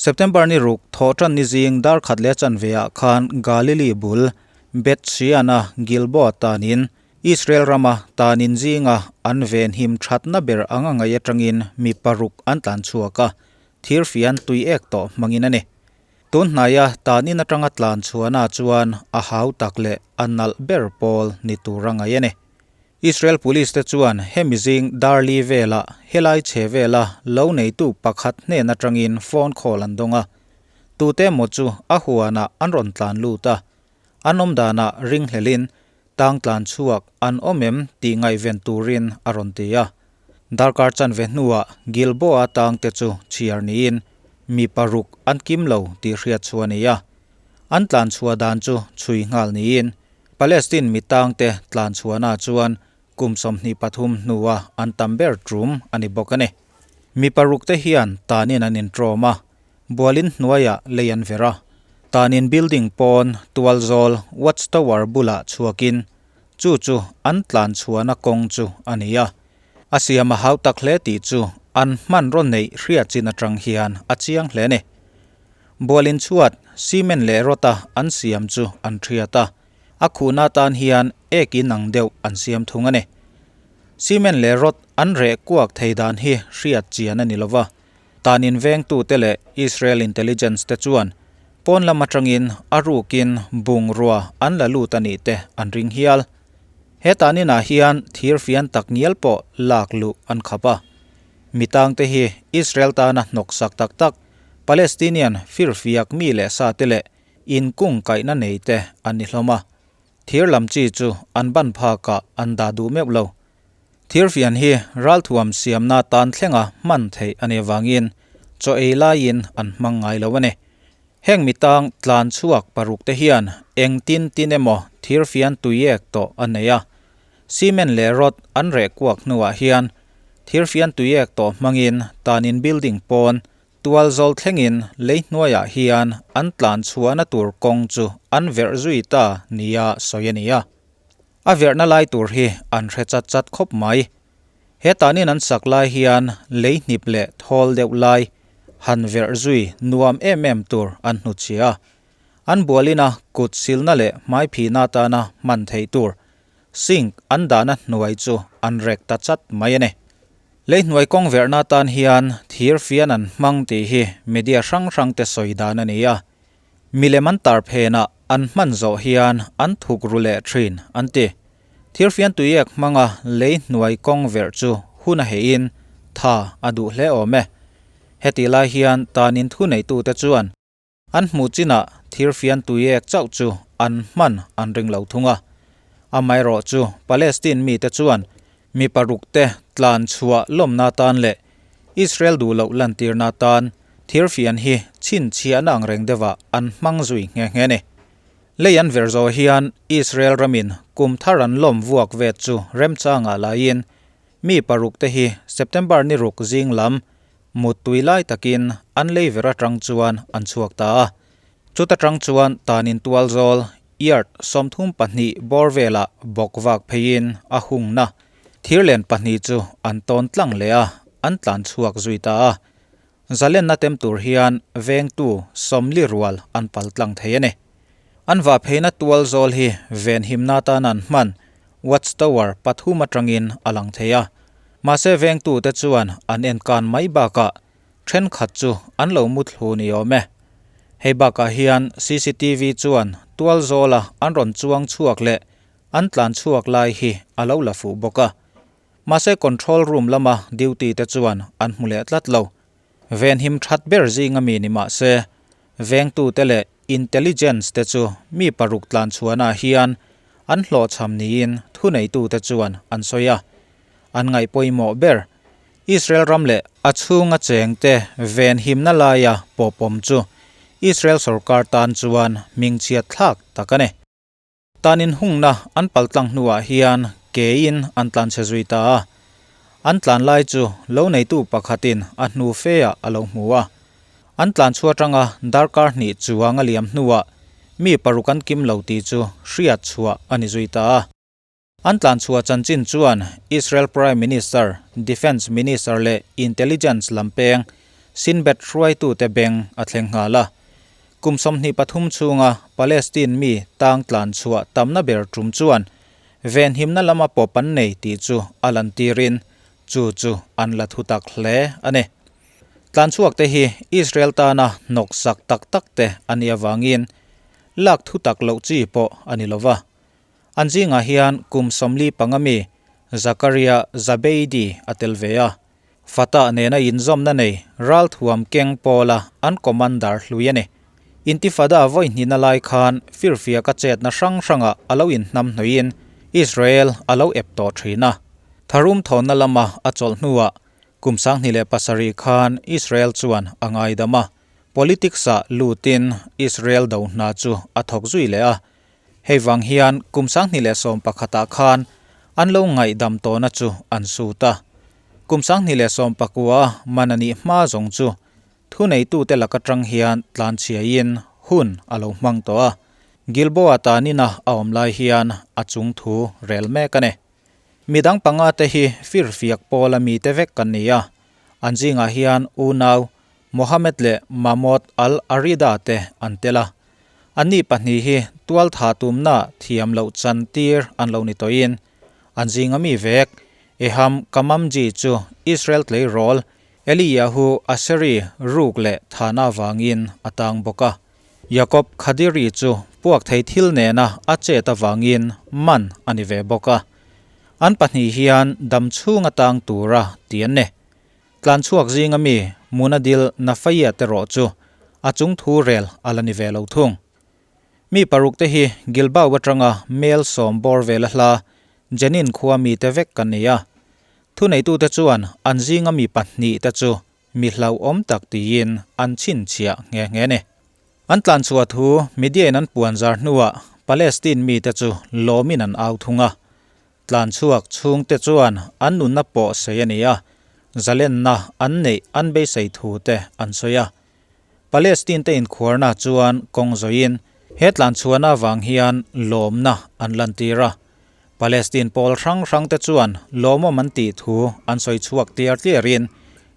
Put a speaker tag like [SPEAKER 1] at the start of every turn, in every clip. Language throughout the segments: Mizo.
[SPEAKER 1] September ni ruk thawhtan ni zing dar khat leh chanve ah khan Galilee bul Beth Shean-a Gilboa tanin Israel rama tanin zinga an venhim thatna ber anga ngaih atangin mi paruk an tlan chhuak a, thirfian tui ek tawh hmangin a ni. Tun hnaia tanin atanga tlan chhuahna chuan a hau tak leh a nalh ber pawl ni tur a ngaih a ni. Israel Police te chuan hemi zing Darli velah helai chhe vela lo neitu pakhat hnen atangin phone call an dawng a. Tute emaw chu a huanah an rawn tlan lut a. An awm danah ringhlelin tang tlan chhuak an awm em tih ngaihven turin a rawn ti a. Darkar chanve hnuah Gilboa tangte chu chhiar niin mi paruk an kim lo tih hriat chhuah a ni a. An tlan chhuah dan chu chhui nghal niin Palestine mi tangte tlan chhuahna chuan kum 23 hnua an tam ber tum a ni bawk a ni. Mi paruk te hian tanin an intrawm a, bualin hnuaiah lei an ver a. Tanin building pawn tualzawl watchtower bulah chhuakin chu chu an tlan chhuahna kawng chu a ni a. A siam a hau tak hle tih chu an hmanraw neih hriat chin atang hian a chiang hle a ni. Bualin chhuat cement leh rawta an siam chu an thiat a, a khuhna atan hian ek in ang deuh an siam thung a ni. Cement leh rawt an reh kuak thei dan hi hriat chian a ni lova, tan invengtute leh Israel intelligence te chuan pawn lam atangin a rukin bungrua an la lut a nih te an ring hial. He tan inah hian thir fian tak ngial pawh lak luh an khap a. Mi tangte hi Israel tana hnawksak tak tak Palestinian firfiak mi leh sa te leh inkung kaihna nei te an ni hlawm a, thir lam chi chu an ban phakah an dah duh meuh lo. Thirfian hi ralthuam siamna tan thlenga hman theih a nih avangin chaw ei laiin an hmang ngai lo a ni. Heng mi tang tlan chhuak paruk te hian eng tin tin emaw thirfian tuiek tawh a nei a, cement leh rod an reh kuak hnuah hian thirfian tuiek tawh hmangin tanin building pawn Tualzawl thlengin lei hnuaiah hian an tlan chhuahna tur kawng chu an verh zui ta nia sawi a ni a. A verhna lai tur hi an hre chat chat khawp mai. He tanin an sak lai hian lei hnip leh thawl deuh lai han verh zui nuam em em tur an hnutchhia a. An bualina kut silna leh hmaiphihna atana hman theih tur Sink an dahna hnuai chu an rek ta chat mai a ni. Lei hnuai kawng verhna atan hian thir fian an hmang tih hi media hrang hrang te sawi dan a ni a. Milem an tar phenah an hman zawh hian an thuk ru leh thin an ti. Thir fian tuiek hmanga lei hnuai kawng verh chu hun a heihin tha a duh hle awm e. Hetih lai hian tanin thuneitute chuan An hmuh chinah thirfian tuiek chauh chu an hman an ring lo thung a. Amaherawh chu Palestine mite chuan mi parukte tlan chhuah lawmna atan leh Israel duh loh lantirna atan thirfian hi chhinchhiahna ang reng deuhah an hmang zui nghe nghe a ni. Lei an ver zawh hian Israel ramin kum thar an lawm vuak vet chu remchangah laiin mi parukte hi September ni ruk zing lam Muttui lai takin an lei ver atang chuan an chhuak ta a. Chuta tang chuan tanin tualzawl, yard, 32 bawr velah bawk vak pheiin a hungna thirlen pahnih chu an tawn tlang leh a, an tlan chhuak zui ta a. Zalenna tem tur hian vengtu 40 rual an pal tlang thei a ni. An vah pheina tualzawl hi venhimna atana an hman Watchtower pathum atangin a lang thei a. Mahse vengtute chuan an enkan mai bakah thenkhat chu an lo mu thlu ni awm e. Hei bakah hian cctv chuan tualzawla an rawn chuang chhuak leh an tlan chhuak lai hi a lo la fuh bawk a. Mahse control room lama duty te chuan an hmu leh tlat lo. Venhim that ber zinga mi ni mahse vengtute leh intelligence te chu mi paruk tlan chhuahnaah hian an hlawhchham niin thuneitute chuan an sawi a. An ngaih pawimawh ber Israel ram leh a chhunga chengte venhimna laia pawhpawm chu Israel sorkar tan chuan hmingchhiat thlak tak a ni. Tan inhungna an paltlang hnuah hian kein an tlanchhe zui ta a. An tlan lai chu lo neitu pakhatin a hnu feah a lo hmu a. An tlan chhuah atanga darkar hnih chuang a liam hnuah mi paruk an kim lo tih chu hriat chhuah a ni zui ta a. An tlan chhuah chanchin chuan Israel Prime Minister, Defence Minister leh Intelligence lampeng Shin Bet hruaitute beng a thleng nghal a. Kum 23 chhunga Palestine mi tang tlan chhuah tamna ber tum chuan venhimna lama pawp an nei tih chu a lantirin chu chu an la thutak hle a ni. Tlan chhuak te hi Israel tana hnawksak tak tak te a nih avangin lak thutak loh chi pawh a ni lova. An zingah hian kum 45 mi Zakaria Zabeidi a tel ve a. Fatah nena inzawmna nei ralthuam keng pawla an commander hlui a ni. Intifada vawi hnihna lai khan firfiaka chetna hrang hrangah a lo inhnamhnawih in Israel a lo ep tawh thin a. Tharum thawnna lama a chawlh hnuah kum 2007 khan Israel chuan a ngaidam a, politics-ah lutin Israel do hna chu a thawk zui leh a. Hei vang hian kum 2011 ah khan an lo ngaihdam tawhna chu an sut a. Kum 2019 man a nih hma zawng chu thuneitute lak atang hian tlanchhiain hun a lo hmang tawh a. Gilboa tanina a awm lai hian a chung thu rel mek a ni. Midang panga te hi firfiak pawla mite vek kan ni a. An zingah hian unau Mohammed leh Mahmoud al-Arida te an tel a. Anni pahnih hi tualtha tumna thiam loh chantir an lo ni tawhin an zinga mi vek Eham Kamamji chu Israel tleirawl Eliyahu Aseri ruk leh thana avangin a tang bawk a. Jacob Khadiri chu puak thei thil nena a chet avangin man a ni ve bawk a. An pahnih hian dam chhung atang tura ti an ni. Tlan chhuak zinga mi Munadil Nafaiya te rawh chu a chung thu rel a la ni ve lo thung. Mi paruk te hi Gilbao atanga mel 10 bawr vela hla Jenin khua mi te vek kan ni a. Thuneitute chuan an zinga mi pahnih te chu mi hlauhawm tak tiin an chhinchhiah nghe nghe ni. An tlan chhuah thu media in an puan zar hnuah Palestine mi te chu lawmin an au thung a. Tlan chhuak chhung te chuan an nunna pawh sei a ni a, zalenna an neih an beisei thu te an sawi a. Palestine te inkhuarna chuan kawng zawiin he tlan chhuahna avang hian lawmna an lantir a. Palestine pawl hrang hrang te chuan lawmawm an tih thu an sawi chhuak tiar tliarin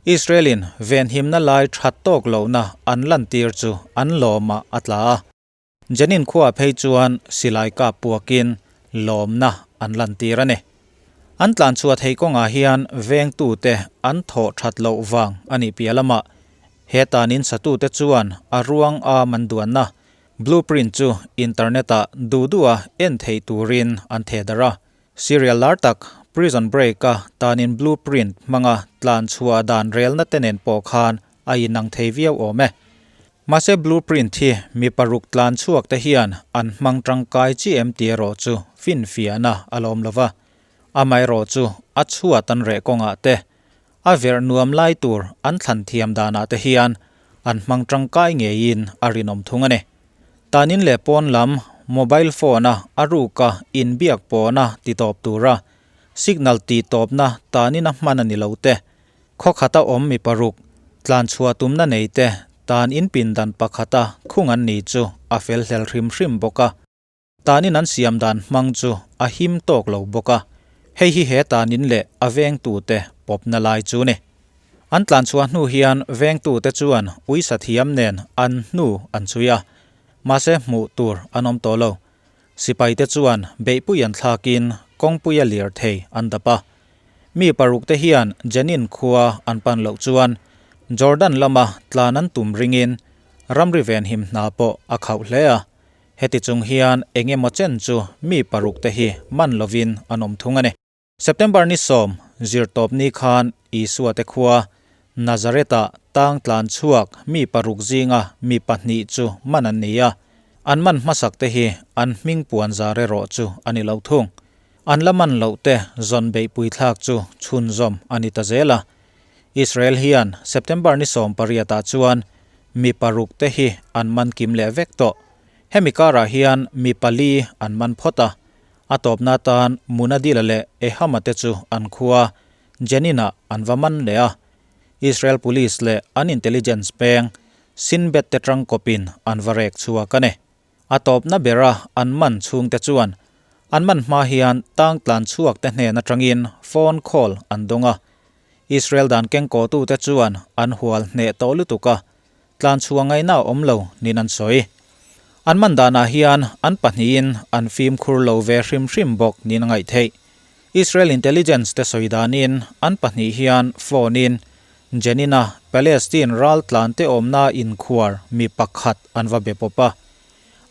[SPEAKER 1] Israel-in venhimna lai that tawk lohna an lantir chu an lawmah a tla a. Jenin khua phei chuan silai kap puakin lawmna an lantir a ni. An tlan chhuah theih kawngah hian vengtute an thawh that loh vang a nih piah lamah he tanin satute chuan a ruang a man duanna blueprint chu internet-ah duh duha en theih turin an theh darh a. Serial lar tak Prison Break-a tanin blueprint hmanga tlan chhuah dan relna te nen pawh khan a inang thei viau awm e. Mahse blueprint hi mi paruk tlan chhuak te hian an hmang tangkai chi em tih erawh chu finfiahna a la awm lova. Amaherawh chu a chhuat an reh kawngah te, a verh nuam lai tur an thlan thiam danah te hian an hmang tangkai ngeiin a rinawm thung a ni. Tanin leh pawn lam mobile phone-a a ruka inbiak pawhna titawp tura signal tihtawpna tanin a hman a ni lo te, Khaw khata awm mi paruk, tlan chhuah tumna nei te tan in pindan pakhata khung an ni chu a fel hlel hrim hrim bawk a. Tanin an siam dan hmang chu a him tawk lo bawk a, hei hi he tanin leh a vengtute pawpna lai chu ni. An tlan chhuah hnu hian vengtute chuan uisa thiam nen an hnu an chhui a, mahse hmuh tur an awm tawh lo. Sipaite chuan beihpui an thlakin kawngpuia lir thei an dap a. Mi paruk te hian Jenin khua an pan loh chuan Jordan lama tlan an tum ringin ramri venhim hna pawh a khauh hle a. Heti chung hian eng emaw chen chu mi paruk te hi man lovin an awm thung a ni. September ni 10 zirtawp ni khan Isua te khua Nazareth-ah tang tlan chhuak mi paruk zinga mi pahnih chu man an ni a. An man hmasak te hi an hming puan zar erawh chu a ni lo thung. An la man loh te zawn beihpui thlak chu chhunzawm a ni ta zel a. Israel hian September ni 18 ah chuan mi paruk te hi an man kim leh vek tawh. Hemi karah hian mi pali an man phawt a. A tawpna tan Munadila leh Ehama te chu an khua Jenin-ah an va man leh a. Israel Police leh an intelligence peng Shin Bet te tangkawpin an va rek chhuak a ni. A tawpna bera an man chhungte chuan an man hma hian tang tlan chhuak te hnen atangin phone call an dawng a. Israel dan kengkawhtute chuan an hual hneh tawh lutuk a, tlanchhuah ngaihna a awm lo niin an sawi. An man danah hian an pahnihin an fimkhur lo ve hrim hrim bawk niin a ngaih theih. Israel intelligence te sawi danin an pahnih hian phone in Jenin-a Palestine raltlan te awmna inkhuar mi pakhat an va be pawp a.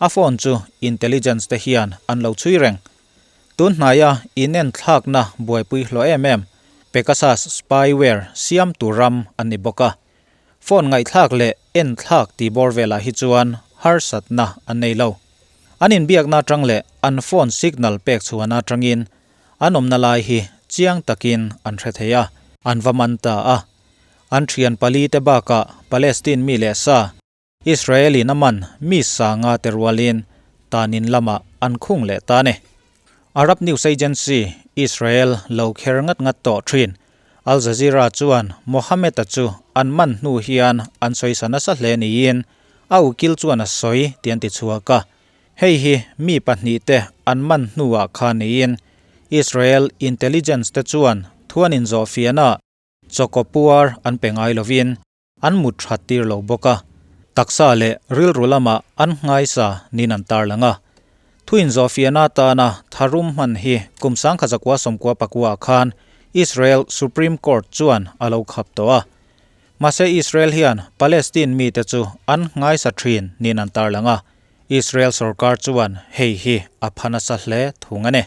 [SPEAKER 1] A phone chu intelligence te hian an lo chhui reng. Tun hnaia inenthlakna buaipui hlawh em em Pegasus spyware siamtu ram an ni bawk a. Phone ngaihthlak leh enthlak tih bawr velah hi chuan harsatna an nei lo. An inbiakna atang leh an phone signal pek chhuahna atangin an awmna lai hi chiang takin an hre thei a, an va man ta a. An thian pali te bakah Palestine mi leh sa, Israel-in a man mi sanga te rualin tanin lamah an khung leh ta a ni. Arab News Agency, Israel, lo kher ngat ngat tawh thin. Al Jazeera chuan Mohammed-a chu an man hnu hian an sawisa nasa hle niin a ukil chuan a sawi tih an ti chhuak a. Hei hi mi pahnihte an man hnuah kha niin Israel intelligence te chuan thu an inzawhfiahnaah chawkaw puar an pe ngai lovin an mut that tir lo bawk a, taksa leh rilru lamah an nghaisa niin an tarlang a. Thu inzawhfiahna atana tharum hman hi kum 1999 ah khan Israel Supreme Court chuan a lo khap tawh a. Mahse Israel hian Palestine mite chu an nghaisa thin niin an tarlang a, Israel sorkar chuan hei hi a pha nasa hle thung a ni.